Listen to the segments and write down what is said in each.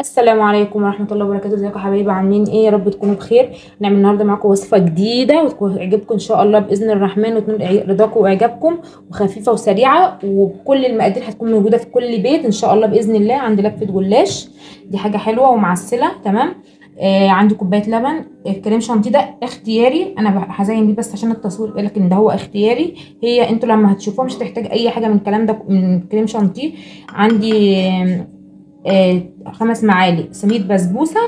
السلام عليكم ورحمة الله وبركاته. ازيكم يا حبايبي، عاملين ايه؟ يا رب تكونوا بخير. نعمل النهارده معاكم وصفه جديدة وتكون عجبكم ان شاء الله باذن الرحمن، وتنول رضاكم واعجابكم، وخفيفة وسريعة، وكل المقادير هتكون موجودة في كل بيت ان شاء الله باذن الله. عندي لفه جلاش، دي حاجة حلوة ومعسله، تمام. عندي كوباية لبن، الكريم شانتيه ده اختياري، انا هزين بيه بس عشان التصوير، لكن ده هو اختياري. هي انتوا لما هتشوفوها مش هتحتاج اي حاجة من الكلام ده، من كريم شانتيه. عندي 5 معالق سميد بسبوسه،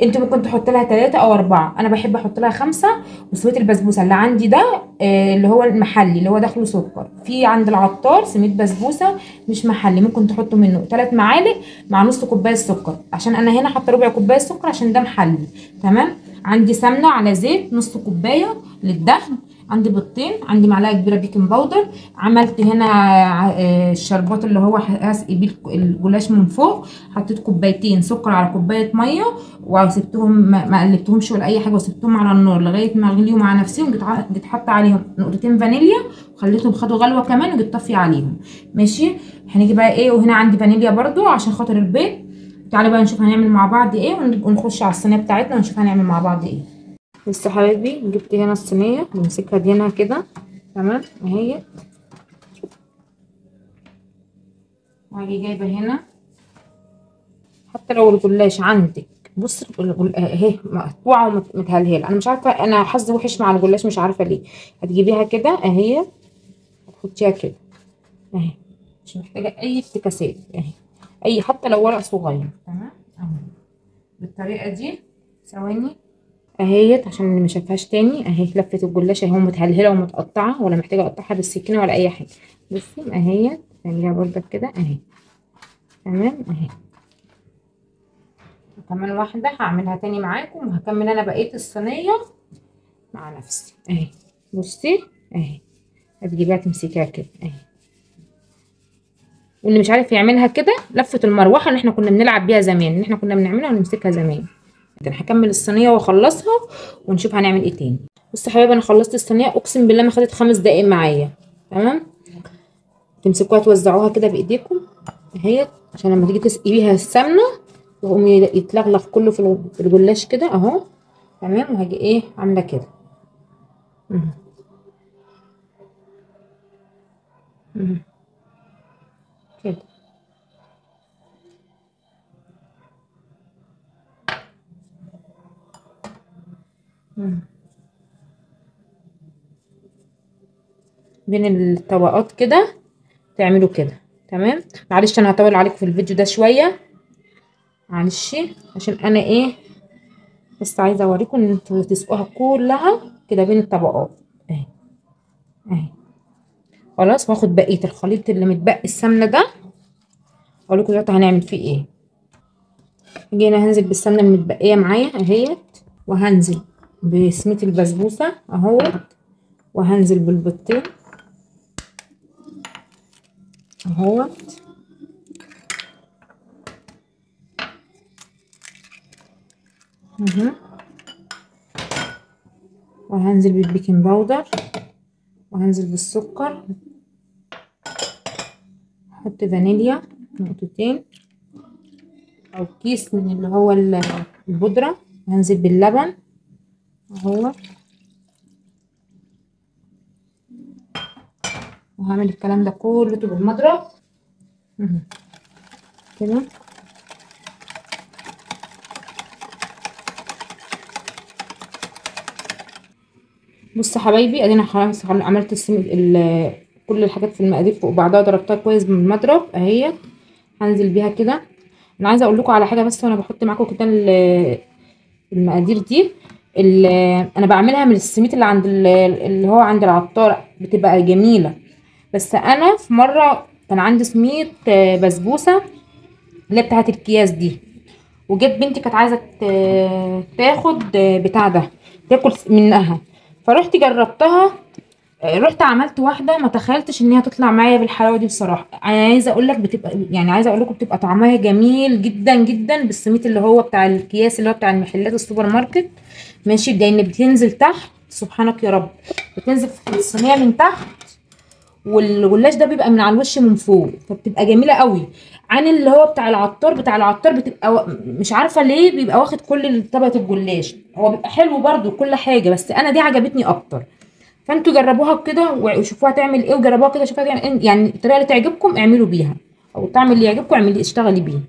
انتوا ممكن تحط لها 3 او 4، انا بحب احط لها 5. وسميد البسبوسه اللي عندي ده اللي هو المحلي اللي هو داخله سكر، في عند العطار سميد بسبوسه مش محلي ممكن تحطوا منه 3 معالق مع نص كوباية سكر، عشان انا هنا حاطه ربع كوباية سكر عشان ده محلي، تمام. عندي سمنه على زيت نص كوباية للدهن، عندي بيضتين، عندي معلقه كبيرة baking powder. عملت هنا الشربات اللي هو هسقي بيه الجلاش من فوق، حطيت 2 كوباية سكر على كوباية مية وسبتهم، ما قلبتهمش ولا اي حاجة، وسبتهم على النار لغاية ما غليوا مع نفسهم. جيت حاطه عليهم 2 نقطة فانيليا وخليتهم خدوا غلوه كمان، وجيت طافية عليهم، ماشي. هنيجي بقى ايه، وهنا عندي فانيليا برده عشان خاطر البيض. تعالوا بقى نشوف هنعمل مع بعض ايه، ونخش على الصينية بتاعتنا ونشوف هنعمل مع بعض ايه. بصوا حبايبي، جبت هنا الصينية، بمسكها دي هنا كده، تمام اهي، وهاجي جايبه هنا. حتى لو الجلاش عندك، بص اهي مقطوعة ومتهلهله، انا مش عارفه، انا حظي وحش مع الجلاش مش عارفه ليه. هتجيبيها كده اهي، هتحطيها كده اهي، مش محتاجه اي افتكاسات اهي، اي حتى لو ورق صغير، تمام اهو بالطريقة دي. ثواني اهيت عشان اللي ما شافهاش تاني، اهي لفه الجلاش اهي متهلهله ومتقطعه، ولا محتاجه اقطعها بالسكينة ولا اي حاجة. بصي اهيت، تعمليها بردك كده اهي، تمام اهي. كمان واحدة هعملها تاني معاكم، وهكمل انا بقية الصينية مع نفسي اهي. بصي اهي، هتجيبيها تمسكيها كده اهي. واللي مش عارف يعملها كده، لفه المروحة اللي احنا كنا بنلعب بيها زمان، اللي احنا كنا بنعملها ونمسكها زمان. انا هكمل الصينية واخلصها ونشوف هنعمل ايه تاني. بصوا يا حبايبي، انا خلصت الصينية، اقسم بالله ما خدت 5 دقايق معايا، تمام. تمسكوها توزعوها كده بايديكم اهي، عشان لما تيجي تسقي بيها السمنة يقوم يتلغلغ كله في الجلاش كده اهو، تمام. وهاجي ايه عامله كده كده، بين الطبقات كده تعملوا كده، تمام. معلش انا هطول عليكم في الفيديو ده شوية، معلش، عشان انا ايه بس عايزه اوريكم ان انتوا تسقوها كلها كده بين الطبقات اهي اهي. خلاص، واخد بقية الخليط اللي متبقي السمنة ده، اقول لكم دلوقتي هنعمل فيه ايه. جينا هنزل بالسمنه المتبقية معايا اهيت، وهنزل بسميد البسبوسه اهوت، وهنزل بالبيضتين اهوت، وهنزل بال baking powder، وهنزل بالسكر، احط فانيليا 2 نقطة او كيس من اللي هو البودره، وهنزل باللبن اهو، وهعمل الكلام ده كله بالمضرب كده. بصوا حبايبي، ادينا خلاص عملت كل الحاجات في المقادير فوق بعضها، ضربتها كويس بالمضرب اهي. هنزل بيها كده. انا عايزه اقول لكم على حاجة بس وانا بحط معاكم كده المقادير دي، انا بعملها من السميد اللي عند اللي هو عند العطار، بتبقى جميلة. بس انا في مرة كان عندي سميد بسبوسه اللي بتاعه الكياس دي، وجت بنتي كانت عايزه تاخد بتاع ده تاكل منها، فروحت جربتها، رحت عملت واحدة، ما تخيلتش ان هي تطلع معايا بالحلاوه دي بصراحة. انا عايزه اقول لك بتبقى، يعني عايزه اقول لكم بتبقى طعمها جميل جدا جدا بالسميد اللي هو بتاع الكياس اللي هو بتاع المحلات السوبر ماركت، ماشي. لان بتنزل تحت، سبحانك يا رب، بتنزل في الصينية من تحت، والجلاش ده بيبقى من على الوش من فوق، فبتبقى جميلة قوي. عن اللي هو بتاع العطار. بتاع العطار بتبقى مش عارفه ليه بيبقى واخد كل طبقه الجلاش، هو بيبقى حلو برده كل حاجة، بس انا دي عجبتني اكتر. فانتوا جربوها كده وشوفوها تعمل ايه، وجربوها كده شوفوها تعمل ايه، يعني الطريقة اللي تعجبكم اعملوا بيها، او الطعم اللي يعجبكم اعملي اشتغلي بيه.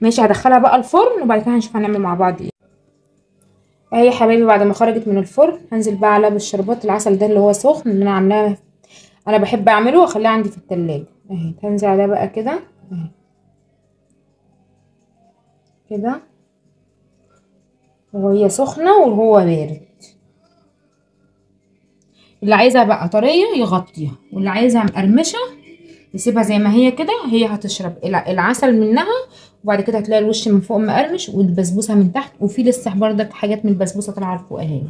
ماشي، هدخلها بقى الفرن وبعد كده هنشوف هنعمل مع بعض ايه. اهي يا حبايبي بعد ما خرجت من الفرن هنزل بقى عليها بالشربات العسل ده اللي هو سخن اللي انا عاملاه، انا بحب اعمله واخليه عندي في التلاجة اهي. هنزل عليها بقى كده اهي كده وهي سخنة وهو بارد. اللي عايزها بقى طرية يغطيها، واللي عايزها مقرمشه يسيبها زي ما هي كده، هي هتشرب العسل منها، وبعد كده هتلاقي الوش من فوق مقرمش والبسبوسه من تحت، وفي لسه بردك حاجات من البسبوسه طالعه لفوق اهي.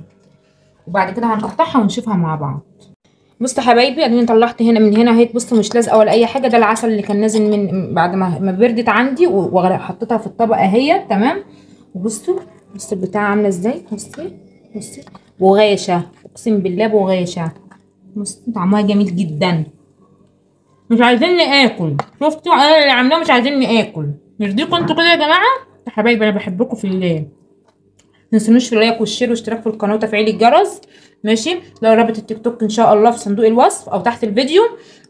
وبعد كده هنقطعها ونشوفها مع بعض. بصوا حبايبي اديني طلعت هنا من هنا اهي، بصوا مش لازقه ولا اي حاجة، ده العسل اللي كان نازل من بعد ما بردت عندي وحطيتها في الطبق اهي تمام. وبصوا بصوا البتاعه عامله ازاي، بصي بصي بغاشه، اقسم بالله بغاشه، بصوا طعمها جميل جدا. مش عايزيني اكل، شفتوا انا اللي عاملاه مش عايزيني اكل، يرضيكم انتوا كده يا جماعة؟ يا حبايبي انا بحبكم في الله. متنسونوش في ال like وال share واشتراك في القناة وتفعيل الجرس، ماشي. لو رابط التيك توك ان شاء الله في صندوق الوصف او تحت الفيديو.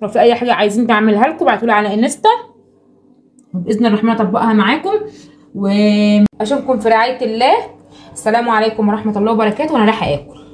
لو في اي حاجة عايزين تعملها لكم ابعتولي على انستا، وباذن الرحمن اطبقها معاكم. واشوفكم في رعاية الله. السلام عليكم ورحمة الله وبركاته، وانا رايحة اكل.